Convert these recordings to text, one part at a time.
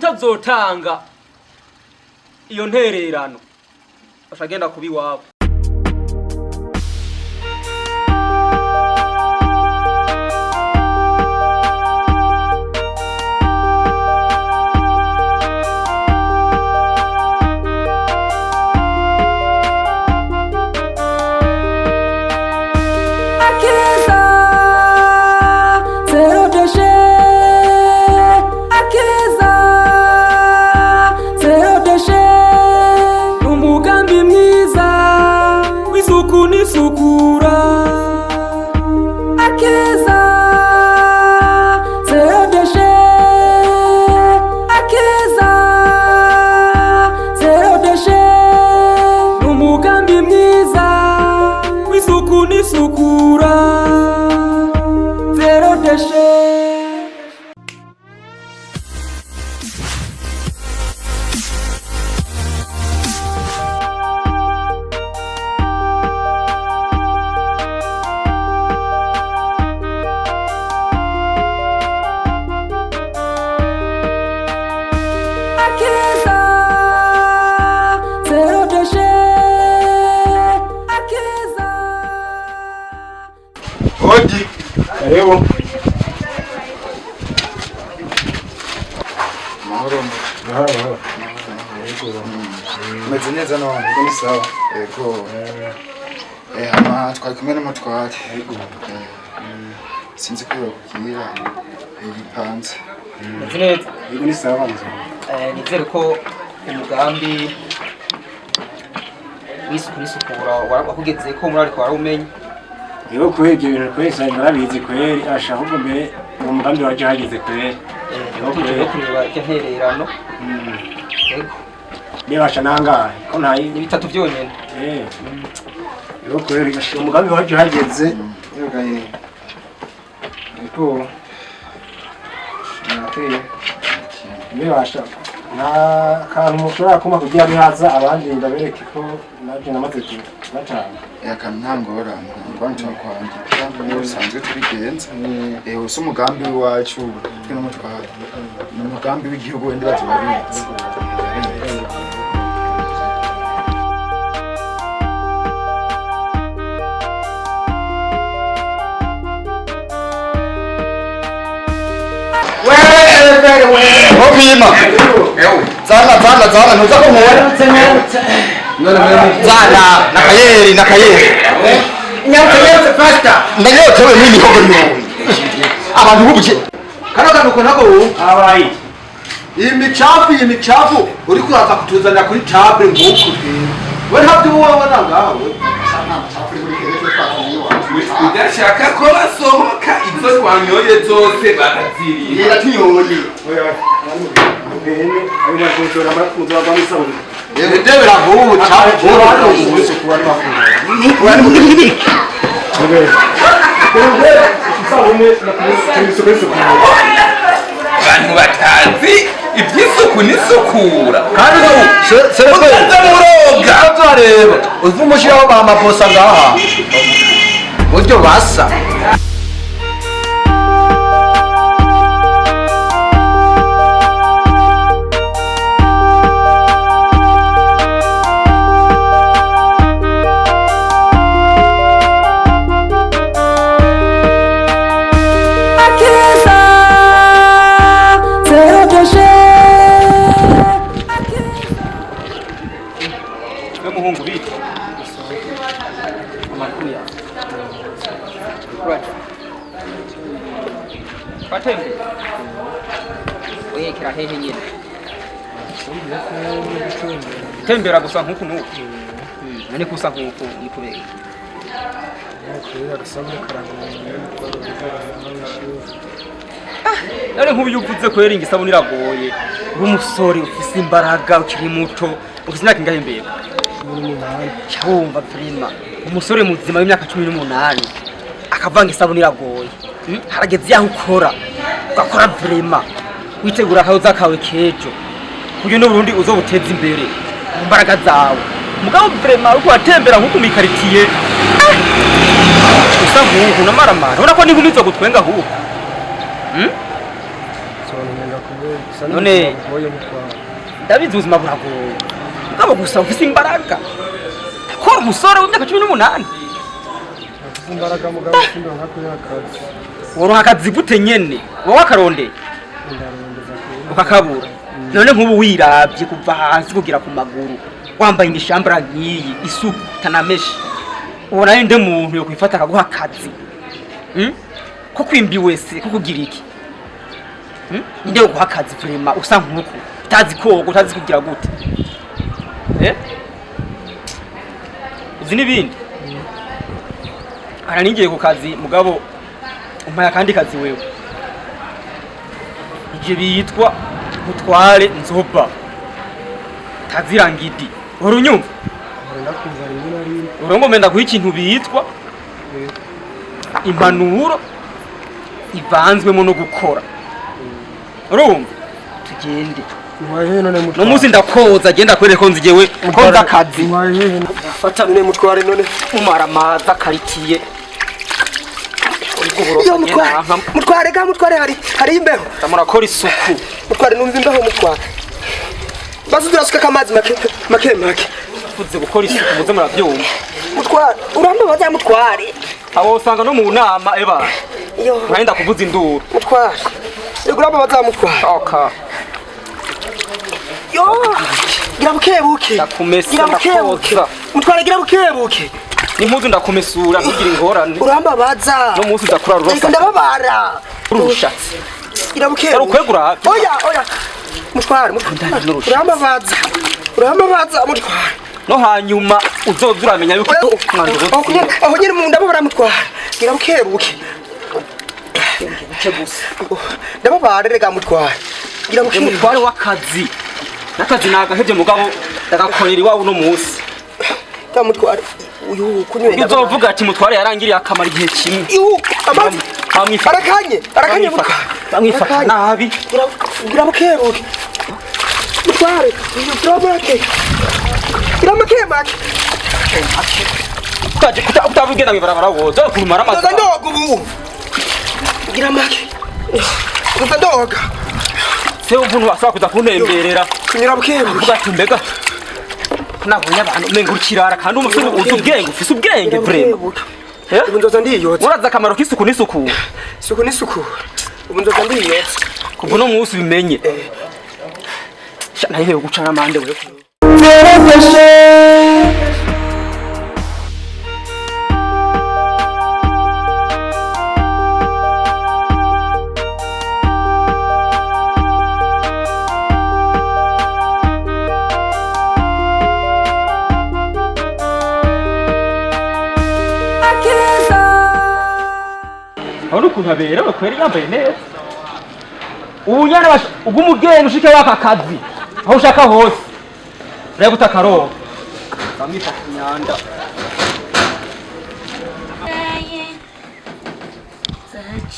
Utazotanga iyo ntererano ashagenda kuba iwabo. Akeza zéro déchet. Akeza zéro déchet. Umugambi mwiza w'isuku n'isukura. Akeza zéro déchet. Akeza zéro déchet. Umugambi mwiza w'isuku n'isukura. Zéro déchet. Akeza zéro déchet. Akeza. Odi. Karibu. Mahoro. Mahoro, mahoro. Meze neza none. Ni sawa. Yego. Hama twari kumwe n'umutware. Yego. Sinzi ko bakubwira ibipanze. Meze neza. Yego, ni sawa mzee. Nizere ko umugambi w'isuku n'isukura wakugeze ko muri ariko warawumenye. Yego kweli, ibyo bintu kweli cyane narabizi kweli, asha ahubwo mbere uwo mugambi waje hageze kweli. Yego tuje kweli. no kureba iryo ntererano. Yego. Niba asha nangahe ko ntayi Ni bitatu byonyene. Yego kweli, asha umugambi waje hageze. Yego gaye. Yego. Nateye. Niba asha nta kantu mushobora kumpa kugira bihaza abandi ndabereke ko naje namaze kubatanga. Eka nta ngorane, nta ngorane, turakwandika nk'uko bisanzwe tubigenza. Usi umugambi w'iwacu twe n'umutware. Ni umugambi w'igihugu, wenda bazi urabizi. Opima. Zana zana zana, ntuza ko nkora. Zana nakayeri nakayeri. Nyarutse faster. Ndanyotewe n'imihogo yowe. Abantu bubuke. Kano kantu ko nako wumva. Abayi. Iyi micafu, iyi micafu uri kuraza kutuzanira kuri table nk'uku twebwe. We ntabyo uba wabona ngaho we. Udashaka ko basohoka, izo twanyoye zose baraziriye. Yera tunyoye. Oya. Bene, ayo makunzora makunzora rwamisabune. Ndebera nk'ubu bucafu. Abantu batazi iby'isuku n'isukura. Kandi ubu Utaza muroga. turareba uzi umushyiraho ba maposa ngaha buryo basa. Akeza zéro déchet. We muhungu, bite? Amakuru yawe? Kuraje. Twatembeye. Wehekera hehe nyine? Tembera gusa nkuku nuku. None kusa nkuku ni kubera iki? Kubera agasabune karagoye. None nk'ubu iyo uvuze ko yeringa isabune iragoye, uri umusore ufise imbaraga, ukiri muto, ufise imyaka ingahe mbega? 18. Cyumva vraiment, umusore muzima w'imyaka 18 akavanga isabune iragoye. Harageze yaho ukora, ugakora vraiment, witegura akazoza kawe kejo kugira n'Uburundi uzobuteza imbere mu mbaraga zawe. Mugabo vraiment uriko uratembera nk'uku mw'ikaritiye usa nk'uku n'amaramara, ubona ko n'inkumi zo gutwenga ahubwo. Sobanura kubera. Gusa None- n'ubuzima bugoye mutware. Ndabizi ubuzima buragoye, mugabo gusa ufise imbaraga kora umusore w'imyaka 18. Afise imbaraga mugabo sindonka kubera akazi. Woronka akazi gute nyene wowe akarondeye? Ndarondeza kubera. Ukakabura. None nk'ubu wirabye kuva hasi kugera ku maguru, wambaye imishambara nk'iyi, isuku tanameshe, ubona ari nde muntu yokwifata akaguha akazi? Ko kwimbi wese ko kugira iki? Ninde yoguha akazi vraiment usa nk'uku, utazi koga, utazi kugira gute? Uzi n'ibindi, araningiye ku kazi, mugabo umpaye akandi kazi wewe. Ivyo bitwa mutware nzoba tazirangidi, urunyumva? Ndakumva rimwe na rimwe. Urongombe ndaguha ikintu bitwa impanuro ivanzwemo no gukora, urumva? Tugende. Ntwaye hehe none mutware? No munsi ndakoza, genda kwereka ko nzigewe ko nzi akazi. Ntwaye hehe? Fata none mutware, none umara amazi akaritiye. Yo mutware, mutware ga mutware, hari imbeho. Murakora isuku. Mutware, numva imbeho mutware. Bazi turasuka amazi make make make. Tuze gukora isuku, muze murabyumva. Mutware, urambabaza mutware. Abo usanga no mu nama eba. Yo. Nkahenda kuvuza induru. Mutware. Yego, urambabaza mutware. Oka. Yo. Gira bukebuke. Ndakumesa. Gira bukebuke. Ndakoza. Mutware, gira bukebuke. N'impuzu ndakumesura, ntugire ingorane. Urambabaza. No munsi ndakura Ariko rurosa. ndababara. Urushatsi. Gira bukebuke. Urukwegura. Oya, oya. Mutware, mutware. Urambabaza. Urambabaza mutware. No hanyuma uzoza uramenya yuko umwanzuro. Aho nyine mu ndababara mutware. Gira bukebuke. Buke gusa. Ndababara rega mutware. Gira bukebuke. Mutware w'akazi. N'akazi nagahevye, mugabo ndagakorera iwawe uno munsi. Ta mutware. Uyu kunywera. Uzovuga ati mutware yarangiriye akamaro igihe kimwe. Iu, amazi. Bamwifata. Arakanye, arakanye mutware. Bamwifata nabi. Gira bukebuke. Mutware, gira make. Gira make make. Utaje kutabugenda mwibarabara woza kurumara amazi. Ndoza ndoga ubu. Gira make. Ndoza ndoga. Se umuntu wasaba kuza kuntemberera. Kunyura bukebuke. Uvuga ati mbega nabonye abantu umenga urikirara, kandi umusore uzi ubwenge, ufise ubwenge vraiment. Ubu nzoza ndiyotsa. Urazi akamaro k'isuku n'isuku. Isuku n'isuku. Ubu nzoza ndiyotsa. Kuva uno munsi ubimenye. Sha nahewe guca n'amande wewe. Akiza. Urabona ukuntu aberewe kweri, yambaye neza. Ubu nyene ubwo umugeni ushike waka kazi aho ushaka hose reba utakaroba bamwifata imyanda.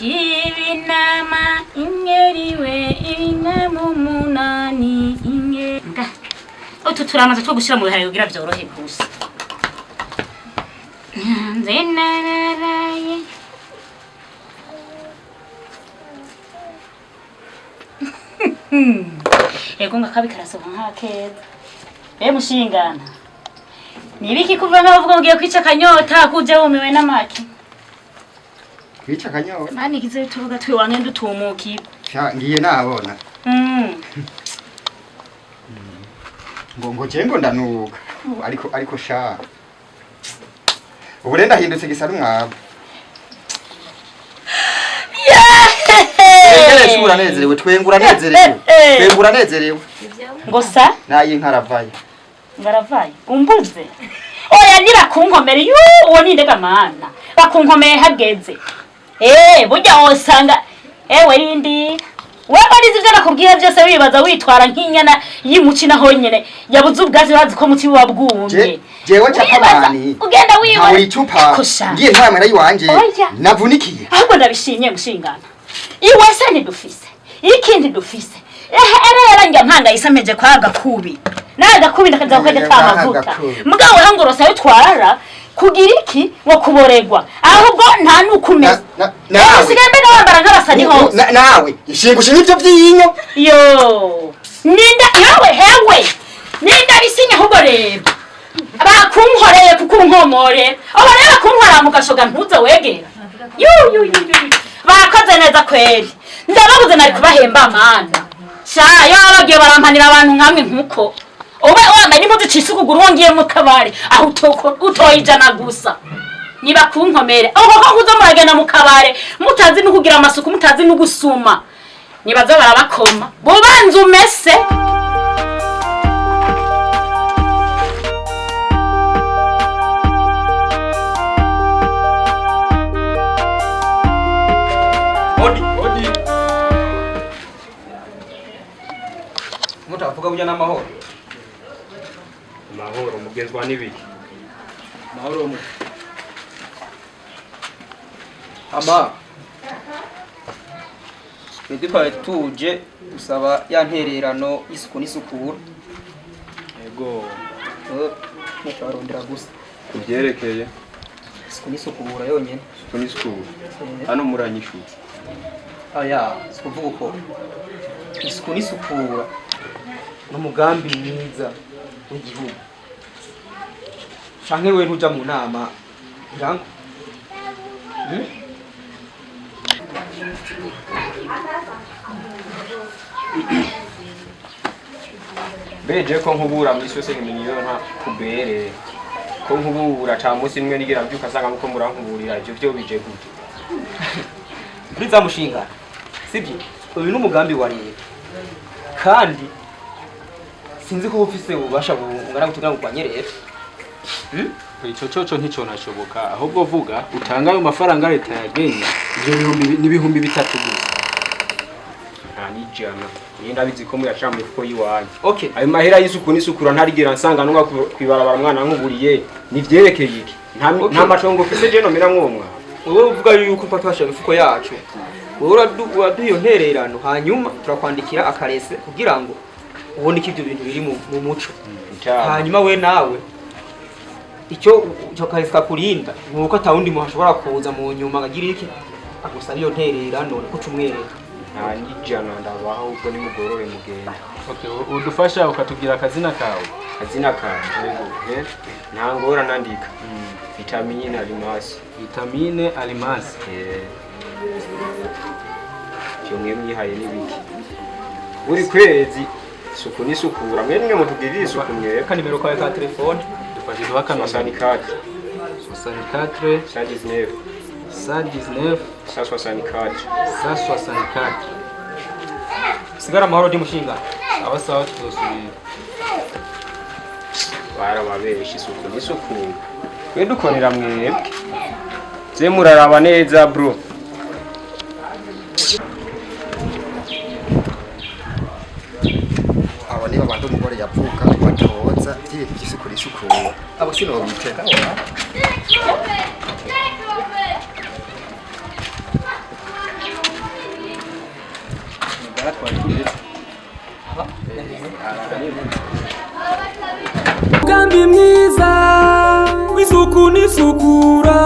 Ibinama ingeriwe ibinama 8 inge utu turamaze two gushira mu biharage kugira vyorohe gusa. Nze nararaye. Ego ngakabi karasohoka nk'akeza. Be mushingana. Nibiki kuva nkavuga ugiye kwica akanyota kuja wumiwe n'amaki? Kwica akanyota? Mani kize tuvuga twiwange ndutumuki. Sha ngiye nabona. Ngo je ngo ndanuka. Ariko sha. Ubu rero ndahindutse gisa n'umwabu. Yeah! Uranezerewe, twenga uranezerewe. Twenga uranezerewe. Ngo sa? Nayi nkaravaye. Ngaravaye. Umbuze. Oya nibakunkomere yu uwo nindega mana. Bakunkomeye hageze. Burya wosanga ewe rindi. Wewe nizi ivyo nakubwiye byose wibaza witwara nk'inyana y'imuci naho nyene yabuze ubwazi bazi ko muci buba bwumye. Jewe chapamani. Ugenda wiba. Ntawe icupa. Ngiye ntwamera yiwanje. Navunikiye. Ahubwo ndabishimye gushingana. Iwe se ntidufise. Ikindi dufise. Ehe era njya mpanga isameje kwa gakubi. Naga kubi ndakaza kwenda kwa mavuta. Mugabo we ngorosa yitwarara. Kugira iki ngo kuboregwa? Ahubwo nta nukumeza. Nawe. Usigaye mbega wambara nk'abasani hose. Nawe ishingusha n'ivyo vy'inyo. Yo, ninda yowe hewe, ninda bisinya ahubwo reba bakunkoreye kukunkomore, abo rero bakunkorera mu gashoga ntuze wegera. Yu yu yu yu yu. Bakoze neza kweri, ndababuze nari kubahemba mana sha. Yo bagiye barampanira abantu nkamwe nkuko ube wambaye n'impuzu icisa ukuguru wongiye mu kabari aho utoye ijana gusa. Niba kunkomere aho koko kuza muragenda mu kabare mutazi no kugira amasuku, mutazi no gusuma, nibaza barabakoma bubanza umese. Odi, odi. Mutavuga burya n'amahoro. Mahoro mugenzwa n'ibiki? Mahoro mu. Ama. Twari tuje gusaba ya ntererano y'isuku n'isukura. Yego. Mutabarondera gusa. Kubyerekeye isuku n'isukura yonyene. Isuku n'isukura. Hano muranyishutse. Aya, sikuvuga uko. Isuku n'isukura n'umugambi mwiza w'igihugu. Canke we ntuja mu nama ngirango. Beje ko nkubura muri sose nkimenye iyo nta kubere. Ko nkubura ca munsi nimwe nigira mbyuka sanga muko murankuburira ivyo vyo bije gute? Kuri za mushinga. Sibyo? Uyu ni umugambi wa leta. Kandi sinzi ko ufise ububasha bungana gute kugira ngo urwanye leta. Ico coco nticonashoboka, ahubwo vuga utanga ayo mafaranga leta yagenye, ivyo bihumbi n'ibihumbi 3 gusa. Nta n'ijana. Niyo ndabizi ko muyashira mu mifuko y'iwanyu. Okay. Ayo mahera y'isuku n'isukura ntarigera nsanga nunga kwibarabara mwana nkuburiye, nivyerekeye iki? Nta matongo mfise je nomera mw'uwo mwana. Wewe uvuga yuko twa twashira imifuko yacu. Wewe uraduha iyo ntererano hanyuma turakwandikira akarese kugira ngo ubone ko ivyo bintu biri mu muco. Hanyuma we nawe icyo karese kakurinda nuko atawundi muntu ashobora kuza mu nyuma akagira iki agusaba iyo ntererano ko cumwereka. Nta n'ijana ndabaha ubwo nimugorore mugenda. Okay, udufasha ukatubwira akazina kawe. Akazina kawe. Yego. Nta ngora nandika. Vitamine alimasi. Vitamine alimasi. Cyo mwe mwihaye nibiki? Buri kwezi isuku n'isukura mwe nimwe mutugirira isuku mwe. Ka nimero kawe ka telefone. Dufashe duhaka 64 64 119 119 164 164. Sigara amahoro ndi mushinga. Sawa sawa tuzosubira. Barababesha isuku n'isukura. Twe dukorera mwebwe. Ze muraraba neza bro. Abo niba bantu umugore yavuka batoza by'ibintu by'isuku n'isukura. Abo sinobiteka ora. Umugambi mwiza w'isuku n'isukura.